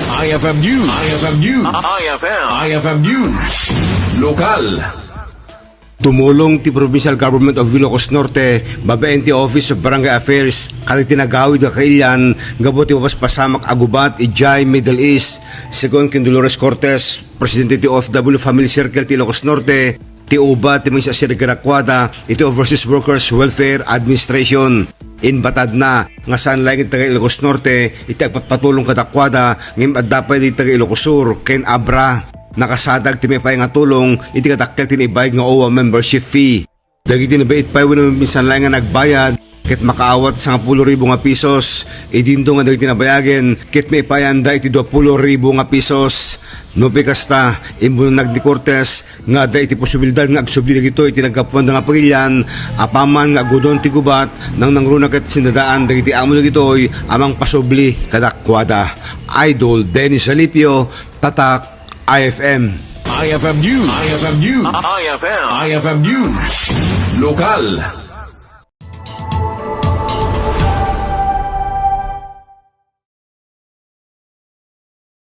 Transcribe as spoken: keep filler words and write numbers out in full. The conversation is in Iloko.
I F M News. I F M News. I F M. I F M News. Lokal. Tumulong ti Provincial Government of Ilocos Norte babaen ti Office of Barangay Affairs kadagiti nagawid nga kailian gapu ti mapaspasamak a gubat idiay Middle East. Segun ken Dolores Cortez, presidente ti O F W Family Circle ti Ilocos Norte, ti ubat ti mangisasirib kadakuada iti Overseas Workers Welfare Administration. Imbatadna nga saan laeng iti taga Ilocos Norte iti agpatpatulong kadakuada ngem adda pay iti taga Ilocos Sur ken Abra. Nakasadag ti maipaay nga tulong iti kadakkel ti naibayad nga O W A membership fee. Dagiti nabait pay wenno maminsan laeng nga nagbayad ket makaawat sangapulo ribu nga pesos. Idinto nga dagiti nabayagen ket maipayanda iti duapulo ribu nga pesos. Nupay kasta, immunag ni Cortez nga adda iti posibilidad nga agsubli dagitoy ti naggapuanda nga pagilian apaman nga agudon ti gubat nang nangruna ket sindadaan dagiti amo dagitoy a mangpasubli kadakuada. Idol Dennis Alipio, Tatak I F M. I F M News. I F M News. I F M. I F M News. Lokal.